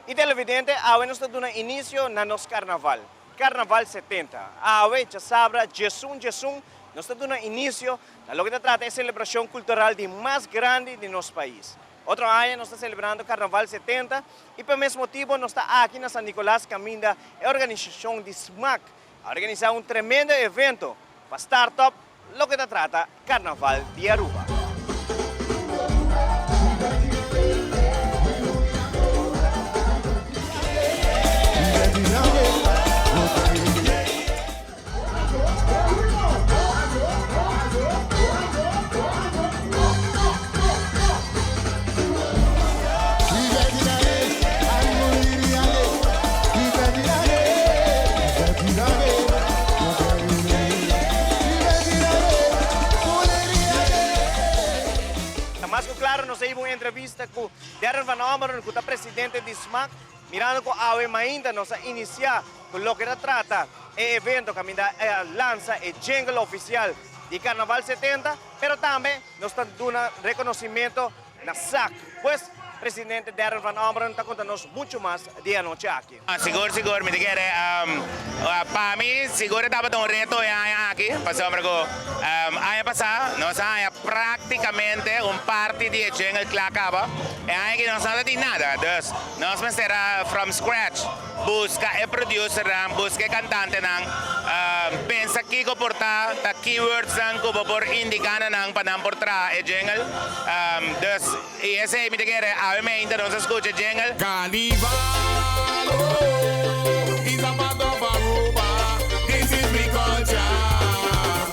Y televidente, awe nos ta duna inicio na nos carnaval, Carnaval 70. Awe, djasabra, djesun djesun, nos ta duna inicio na loke ta trata e celebracion cultural di mas grandi di nos pais. Otro aña nos ta celebrando Carnaval 70 y pa mes motibo nos ta aki na San Nicolas caminda e organisacion di smac a organisa un tremendo evento pa start up loke ta trata Carnaval di Aruba. Ta mas ku klaro nos a hiba un entrevista ku Darren van Ommeren ku ta presidente di smac. Mirando ku awe mainta nos a inisiá ku loke ta trata e evento kaminda a lansa e jingle ofisial di Karnaval 70, pero tambe nos ta duna rekonosimento na sac. Pues, presidente Darren van Ommeren ta konta nos muchu mas di e anochi aki. Sigur sigur mi ta kere pa mi sigur e tabata un reto e aña aki pasobra ku aña pasá nos a haña praktikamente un parti di e jingle kla kaba e aña aki nos no ta tin nada dus nos mester a from scratch buska e producernan buska e kantantenan pensa kiko por ta ta keywordsnan ku bo por indiká na nan pa nan por traha e jingle dus i esei mi ta kere awe meinta nos a skucha jingle. Carnival oh is a part of Aruba this is we culture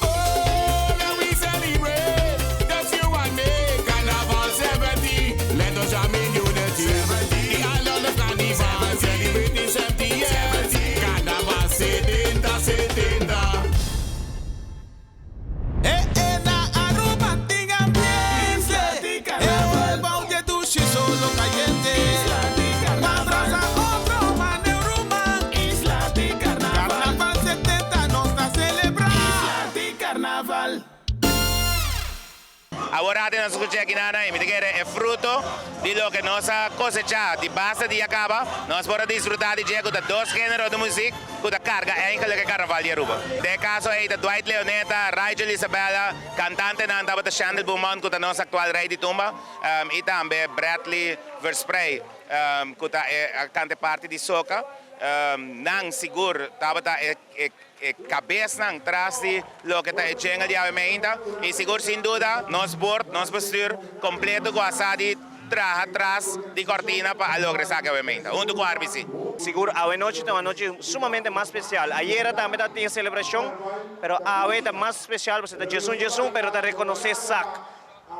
oh let we celebrate just you and me Carnaval 70 let us jam in unity the island of Carnival celebrating 70 years Carnaval 70 70. E e na Aruba tin ambiente. E bou dje dushi solo cayente. Pa brasa otro mane ruman. Carnaval 70 nos ta celebra. Awor ate nos skucha aki nana i mi ta kere e fruto di loke nos a kosechá di basta dia kaba, nos por a disfrutá di dje ku ta dos género di muzik ku ta karga eigenlik e karnaval di Aruba. Den e kaso ei ta Dwight Leoneta, Rigel Isabella, kantantenan tabata Shandel Beaumont ku ta nos aktual rei di tumba i tambe Bradley Versprey ku ta e kante parti di soca. Nan sigur tabata e. E kabesnan tras di loke ta e jingle di awe meinta y sigur sin duda nos board, nos bestuur completo cu a sa di traha tras di cortina pa a logra esaki awe meinta hunto cu RBC. Sigur awe nochi ta un anochi sumamente mas special. Ayera tambe ta tin celebracion, pero awe ta mas special pasobra ta djesun djesun pero ta reconoce sac.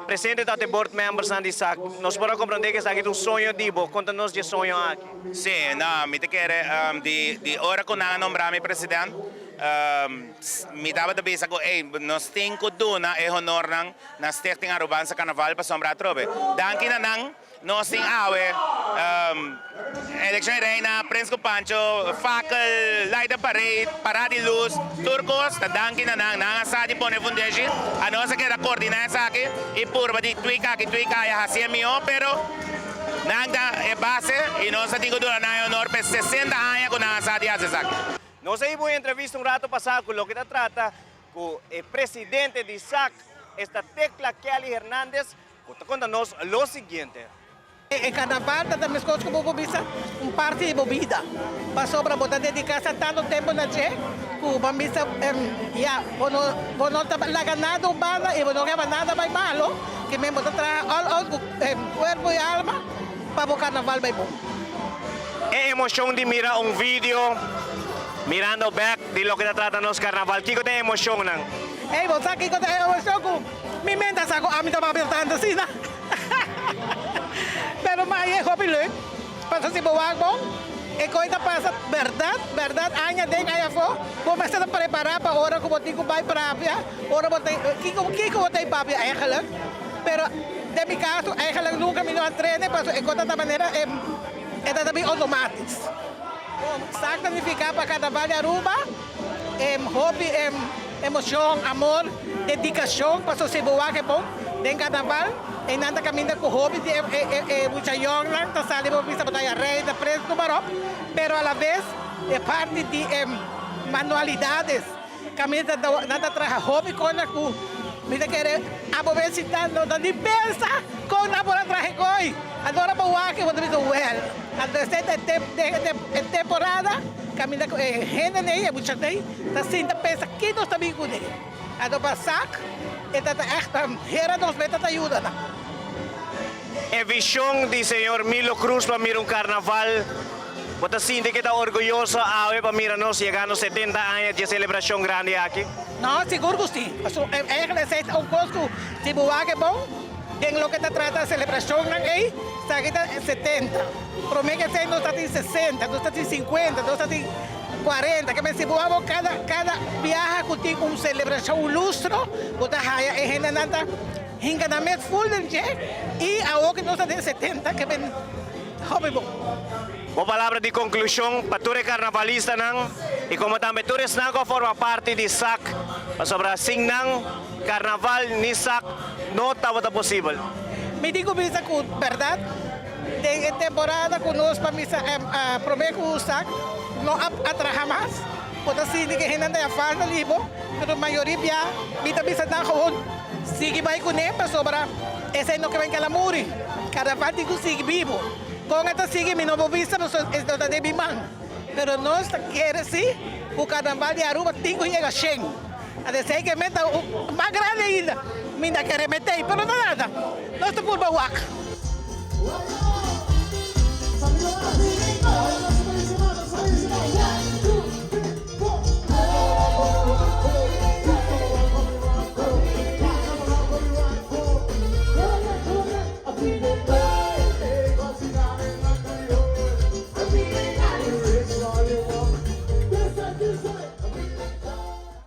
Presente ta te board membersnan di sac. Nos por a comprende cu esaki ta un soño di bo. Conta nos dje soño aki. Sí, no, mi ta kere di di ora cu nan a nombra mi president, mi tabata bisa cu ey, nos tin cu duna e honornan na Stichting Arubaanse Carnaval pasobra atrobe. Danki na nan. Nos tin awe Eleccion di Reina, Prins cu Pancho, Fakkel, Light and Parade, Parada di Luz, tur cos ta danki na nan. Nan a sa di pone fundeshi, anos a keda coordina esaki y purba di tweak aki, tweak aya, haci e miho, pero nan ta e base y nos ta tin cu duna nan e honor p'e 60 aña cu nan a sa di haci esaki. Nos a hiba un entrevista un rato pasa cu loke ta trata cu e presidente di sac, esta Tecla Kelly Hernandez, Bo ta konta nos lo siguiente. E karnaval ta ta meskos ku bo por bisa un parti di bo bida, pasobra bo ta dediká sa tantu tempu na dje ku bo a bisa ya bo no bo no ta laga nada un banda i bo no heba nada bai malo, ke men bo ta traha all out ku kuerpo i alma pa bo karnaval bai bon. E emoshon di mira un video mirando bek di loke ta trata nos karnaval, kiko ta e emoshonnan? Ey, bo sa kiko ta e emoshon ku Mi menta sa ku ami ta papia tantu asina. Pero ma e hopi leuk. Pasobra si bo wak bon, e koi ta pasa bèrdat, bèrdat aña den aña afó. Bo mester ta prepará pa ora ku bo tin ku bai papia, ora bo ta kiko kiko bo ta e papia eigenlijk. Pero den mi kaso eigenlijk nunka mi no a trene pasobra e kos ta ta manera e e ta ta bin outomátisch. Bon, sa ta nifiká pa Karnaval di Aruba hopi emocion, amor, dedicacion pasobra si bo wak e bon. Den carnaval eynan ta caminda cu hopi di e mucha yongnan ta sali bo bisa bo ta haya rey ta prins noem maar op pero a la vez e parti di e manualidades caminda nan ta traha hopi cona cu mi ta kere abo besi ta no ta ni pensa con nan por a traha e coy anto ora bo wak bo ta bisa well anto esey ta e temporada caminda cu e hendenan ey e muchanan ta sinta pensa ki nos ta bin cune. Anto pa sak e ta ta echt hera nos meta ta yuda nan. E vision di señor Milo Cruz pa mira un carnaval, bo ta sinti ke ta orguyoso awe pa mira nos yegando 70 aña dje celebracion grandi aki? No, sigur cu si. Pasobra eigenlijk esey ta un cos cu si bo wak e bon den loke ta trata celebracionnan ey, esaki ta 70. Prome ke esey nos ta tin 60, nos ta tin 50, nos ta tin. 40, ke men si bo abo kada kada biaha ku tin un selebrashon, un lustro, bo ta haya e hendenan ta hinka nan mes ful den dje i awor ku nos ta den 70 ke men hopi bon. Bo palabra di konklushon pa tur e karnavalistanan i komo tambe tur esnan ku a forma parti di sak, pasobra sin nan karnaval ni sak no tabata posibel. Mi tin ku bisa ku bèrdat. Den e temporada ku nos pa misa promé ku sak no a traha mas, bo ta sinti ku e hendenan ta ya falta di bo, pero mayoria bia mi ta bisa nan gewoon sigui bai kuné pasobra esei no ke bai keda muri, karnaval tin ku sigui bibu. Kon e ta sigui mi no por bisa pasobra e no ta den mi man, pero nos ta kere si ku karnaval di Aruba tin ku yega shen. Esei ke meta mas grandi ainda mi ta kere metei, pero no nada, nos ta purba wak.